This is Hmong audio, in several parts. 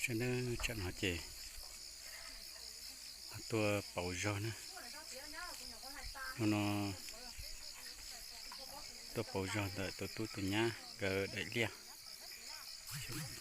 Neb tsam no ces tuaj pauv zog na. Hnub no tuaj pauv zog ntawm tus tub tus nyab nkawd daim liaj.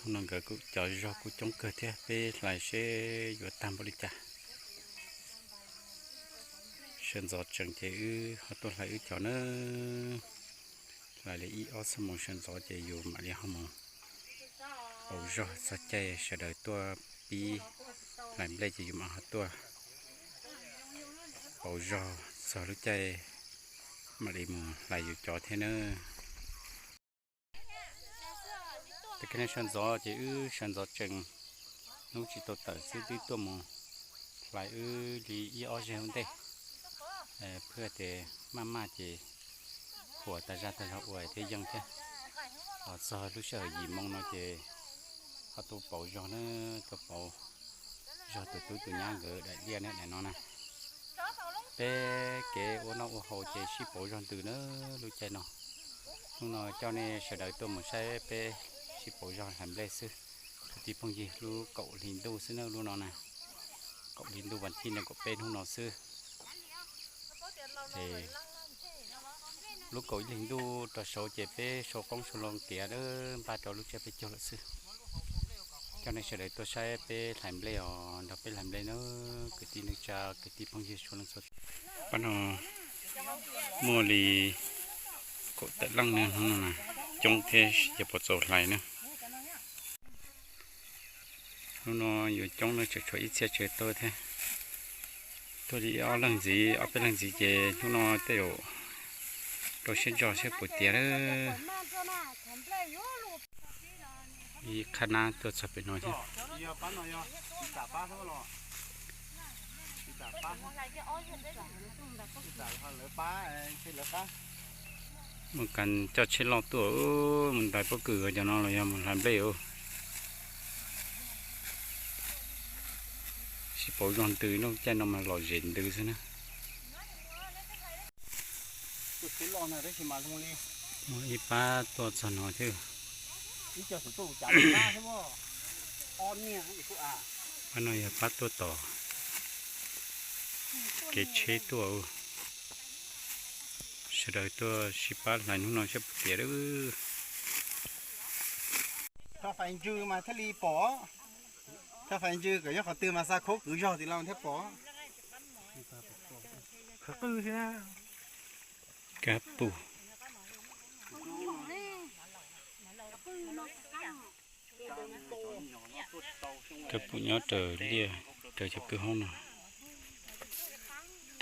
Hnub no nkawd kuj cov zog kuj coob kawg thiab, peb hlais seb yuav tag npaum li cas. Sawv ntxov tsees ces wb ho tuaj hlais wb cov na. Hlais li ib ob xuab moos sawv ntxov ces yus mam li ho mus pauv zog. Txog caij sawv daws tuaj pib hlais nplej ces yus mam ho tuaj pauv zog, txog lub caij mam li mus hlais yus cov thiab nawb. Tag kis no sawv ntxov ces wb sawv ntxov tsees, hnub tsis tau tawm xwb twb tuaj mus hlais wb li ib ob zeg ua ntej, phwj tias maj maj ces huam tas zaj tas zog ua thiaj yeej thiab. Txog lub sij hawm yim moo no ces ho tuaj pauv zog na, tuaj pauv zog tus tub tus nyab nkawd daim liaj na, daim no na. Peb kev ua noj ua haus ces sib pauv zog ntws na lub caij no. Hnub no coj nej sawv daws tuaj mus saib peb sib pauv zog hlais nplej xwb. Kwv tij phooj ywg, lub kaum hli ntuj xwb na lub no na, kaum hli ntuj vas thib nees nkaum peb hnub no xwb. Lub kaum ib hlis ntuj rau saud ces peb sau qoob sau loo tiav npaj rau lub tsiab peb caug lawm xwb. Coj nej sawv daws tuaj saib peb hlais nplej os, nrog peb hlais nplej na kwv tij neej tsa kwv tij phooj ywg sawv daws. Pab no muaj li kaum tawm leej ne, hnub no coob thiab yog puas txaus hlais na. Hnub no yuav coob na, tseem tshuav ib txhia tsawg tuaj thiab. Tuaj li ob leeg ntxiv ob peb leeg ntxiv ces hnub no tej zaum rau siab ntso seb puas tiav lawm. Ib qhab nab tuaj txog pem no thiab. Mus kas coj tsheb loj tuaj, mus ntais pob kws cov no los yog mus hlais nplej. Sib pauv zog ntws, lub caij no mas lom zem ntws xwb na. Muaj ib pab tuaj txog no thiab. Pab no yog pab tuaj tom kev tsheb tuaj. Sawv daws tuaj sib pab hlais hnub no seb puas tiav lawm. Tho fais ntsws mas thiaj li pom. Tho fais ntsws kom nyob qhov twg mas xa khaub kwv zog tim los thiaj pom. Kab pum. Kab pum nyob raws liaj raws cov kwj hoob no.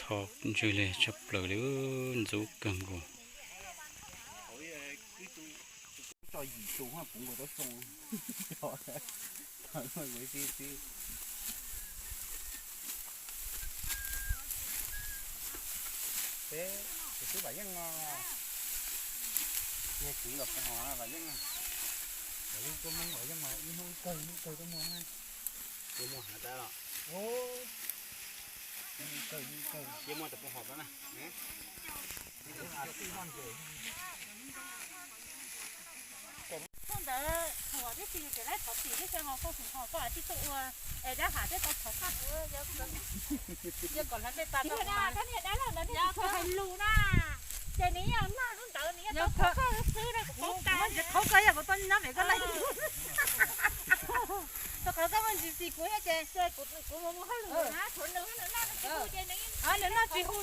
Tho ntsws li tshaj plaws li, ntxub kawg nkaus. Peb tus tub Vam Yeej no, yog kwv los puas hom Vam Yeej, Vam Yeej tuaj Hmoob Vam Yeej mas ib hnub ib kawg ib hnub ib kawg tuaj muag na. Tuaj muag hov tas los, ib kawg ib kawg ces muag tus puas hom tas na. Thaum ntawd thaum tib si ces laib thov txim thiab xyoo ho koj tus ho koj tib tuaj ua es dab ham thiab tau thov faj. Yog kom hlais nplej tas rau niag dab laug ntawd nws tsis tshua hais lus na, ces nws yeej noj lub ntawd nws yeej tau thov koj xwb na, kuv paub tas. Thaum koj yog kuv tuaj nyob pem koj laj, thaum koj muaj ntsis txim kuv thiab ces kuv mus mus hauj lwm na, thaum nws noj nws tsis hu ces nws noj tsis hu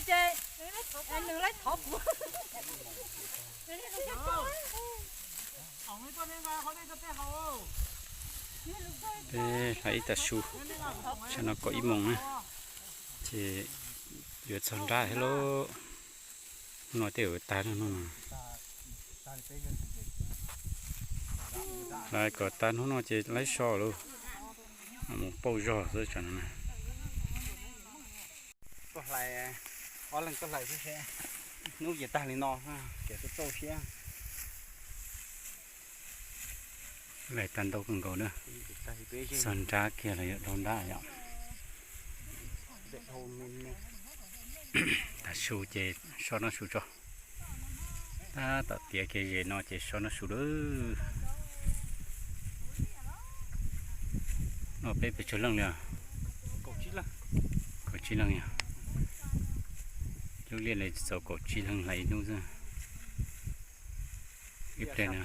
ces nws laib thov kuv. Peb hlais ib tag su, tsam no kaum ib moos na, ces yuav txog nrab thiab lauj. Hnub no tej zaum tag hnub no. Hlais kom tag hnub no ces laib so lauj, mus pauj zog xwb tsam no na. Tuaj hlais, ob leeg tuaj hlais xwb seb hnub ces tag li no, ces tuaj txauj siab. Hlais tag ntau kawg nkaus na, txog nrab kiag los yuav dhau nrab yom. Tag su ces so noj su tso. Tab tom tiav kev zes no ces so noj su lawm. No peb pes tsawg leej li os? Kaum tsib leej yog. Lub liaj li txaus kaum tsib leeg hlais ib hnub xwb. Ib pliag na.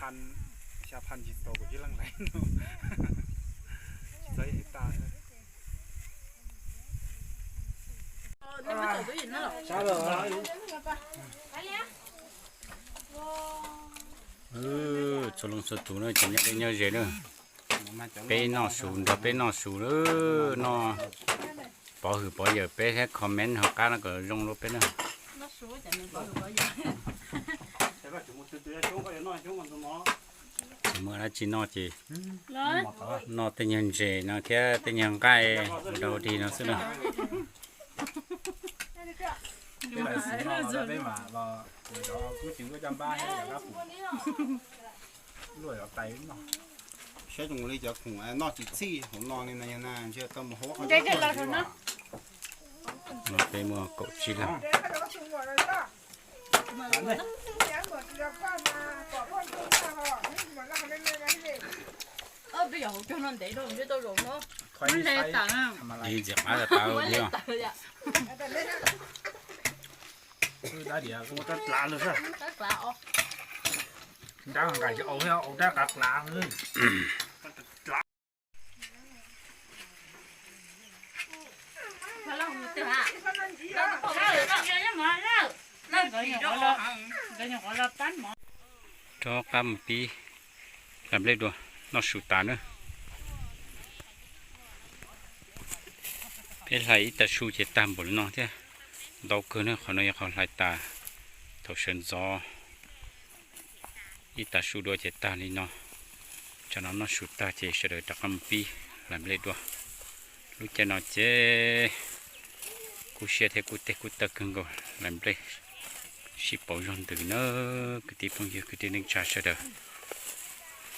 Txhua leej txhua tus na ces nyob deb nyob ze na. Peb noj su nrog peb noj su lawm no. Pov hwm pov yawm peb thiab comment hauv qab no kom zoo rau peb na. Tsis muaj dab tsi noj ces noj tej nyuag ntses no thiab tej nyuag nqaij ua dog ua dig no xwb na. Saib zoo li cov khoom noj tsis txhij hauv no li no na, ntshe tau mus hauv qhov. No peb muaj kaum tsib leeg. Ib ntxim qab tas tas li. Dab nqaim au, au dab qav qav. Rov qab mus pib hlais nplej dua, noj su tas na. Peb hlais ib tag su ces tag npaum li no thiab. Ntau kawg na, qhov no yog qhov hlais tas thaum sawv ntxov. Ib tag su dua ces tag li no. Tsam no noj su tag ces sawv daws rov qab mus pib hlais nplej dua. Lub caij no ces kub siab thiab kub teg kub taw kawg nkaus, hlais nplej sib pauv zog ntws na. Kwv tij phooj ywg kwv tij neej tsa sawv daws,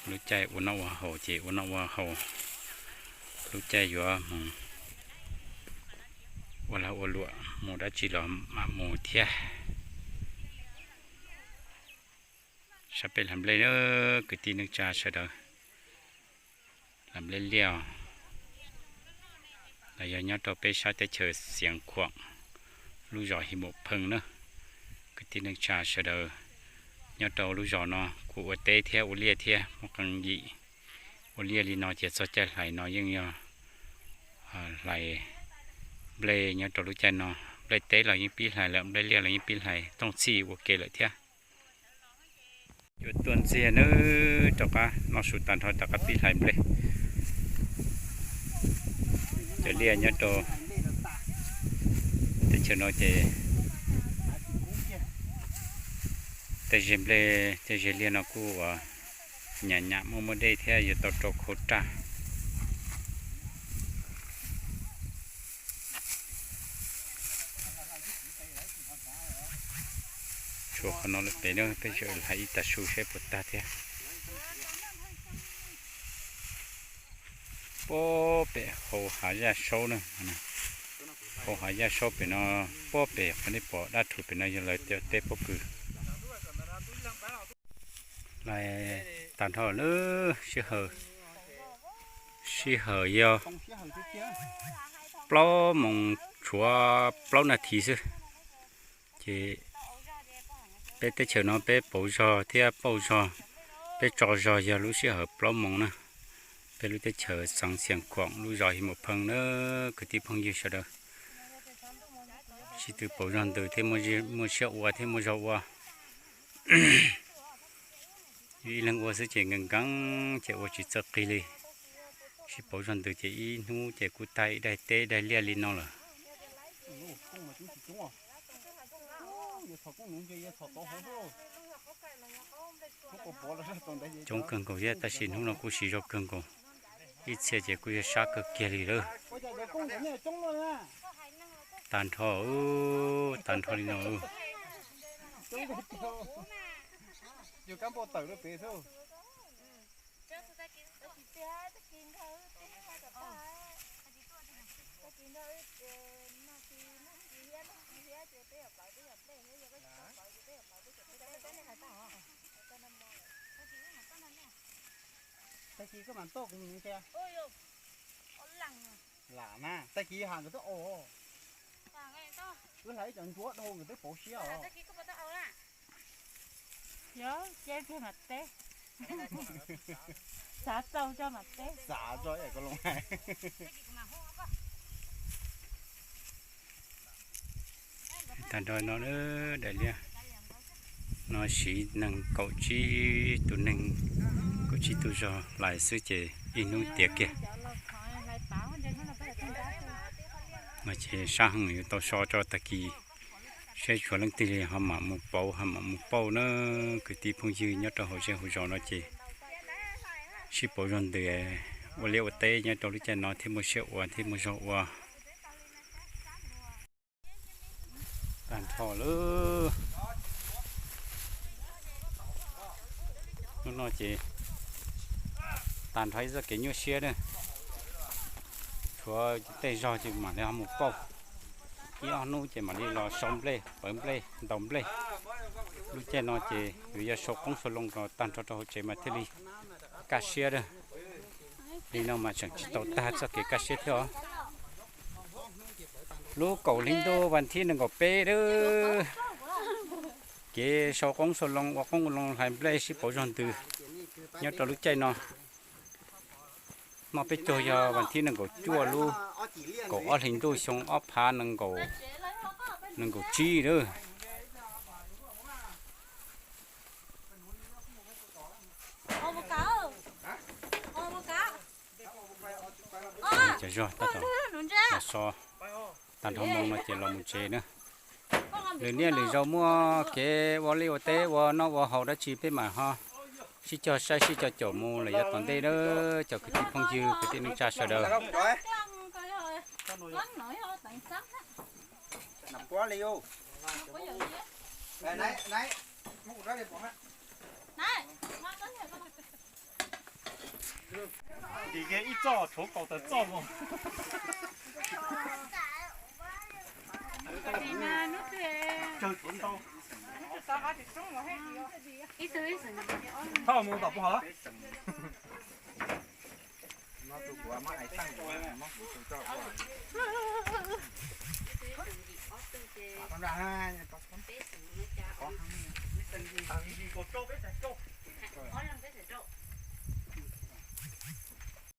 lub caij ua noj ua haus ces ua noj ua haus, lub caij yuav mus ua lag ua luam mus dab tsi los mam mus thiab. Sab peb hlais nplej na, kwv tij neej tsa sawv daws, hlais nplej liaj los yog nyob rau peb sab teb chaws Xiav Khuam, lub zos Hi Mum Pheej na. Kwv tij neej tsa sawv daws, nyob rau lub zos no kuj ua teb thiab ua liaj thiab muaj qee yim. Ua liaj li no ces txog caij hlais no yeej yog hlais nplej nyob rau lub caij no. Nplej teb los yeej pib hlais lawm, nplej liaj los yeej pib hlais, tooj txhij ua ke lawm thiab. Yuav tuaj ntxiag nawb, rov qab noj su tag nrho rov qab pib hlais nplej. Cov liaj nyob rau teb chaws no ces tej zeg nplej tej zeg liaj no kuj ua nyam nyam muaj muaj dej thiab yuav tau rau khau raj. Tshuav qhov no lawm pem na, peb tseem hlais ib tag su saib puas tag thiab. Puag pem hauv hav zaj saub na, hauv hav zaj saub pem no, puag pem qhov nej pom dab rhuv pem no yog lawv cov teb pob kws. Hlais tag nrho lawm, sij hawm, sij hawm yog plaub moos tshuav plaub nas this xwb. Ces peb teb chaws no peb pauv zog thiab pauj zog, peb tso zog yog lub sij hawm plaub moos na. Peb lub teb chaws xeev Xiav Khuam lub zos Hi Mum Pheej na, kwv tij phooj ywg sawv daws. Sib tw pauv zog ntws thiab muaj siab ua thiab muaj zog ua. Ib leeg ua xwb ces nkees nkees ces ua tsis txawj qig li. Sib pauv zog ntws ces ib hnub ces kuj tag ib daig teb ib daig liaj li no lawm. Coob kawg nkaus thiab tab sis hnub no kuj siv zog kawg nkaus. Ib txhia ces kuj yog sab kawg kiag li lawm. Tag nrho, tag nrho li no. Tag kis koj mam tuaj kuv mus ntias. Lam na, tag kis has nkawd twb au. Wb hlais ib cov ntsuab dhau nkawd twb pauv siab os. Yog, ces mas teb. Xav txaus tso mas teb. Xav tso es ko loo hais. Tag nrho no daim liaj no siv neeg kaum tsib tus neeg, kaum tsib tus zog hlais xwb ces ib hnub tiav kiag. Mas ces sab heev yuav tau so tso tag kis, saib tshuav leej twg li ho mam mus pauv ho mam mus pauj na. Kwv tij phooj ywg nyob rau hauv zej hauv zos no ces sib pauv zog ntws, ua liaj ua teb nyob rau lub caij no thiaj muaj siab ua thiaj muaj zog ua. Tag nrho lawm. Hnub no ces tag nrho ib txoj kev nyuaj siab na. Tshuav tej zog ces mam li ho mus pauj. Ib ob hnub ces mam li los sau nplej, pawv nplej, ntaus nplej. Lub caij no ces yuav yog sau qoob sau loo los tag nrho rau hauv tsev mas thiaj li kaj siab a. Li no mas tseem tsis tau tag txoj kev kaj siab thiab os. Lub kaum hli ntuj vas thib nees nkaum peb a, kev sau qoob sau loo, ua qoob ua loo, hlais nplej, sib pauv zog ntws nyob rau lub caij no. Noj peb caug yog vas thib nees nkaum cuaj lub kaum ob hli ntuj xyoo ob phav nees nkaum tsib a. Cov zog tab tom los so tag nrho moo no ces los mus tsev na. Lwm niaj lwm zaus muaj kev ua liaj ua teb ua noj ua haus dab tsi peb mam ho sib cog saib sib cog caum mus lawm yav tom ntej na, cov kwv tij phooj ywg kwv tij neej tsa sawv daws. Ib txoj tshuav kaum tawm txoj mus. Thauj mus tom puag hov.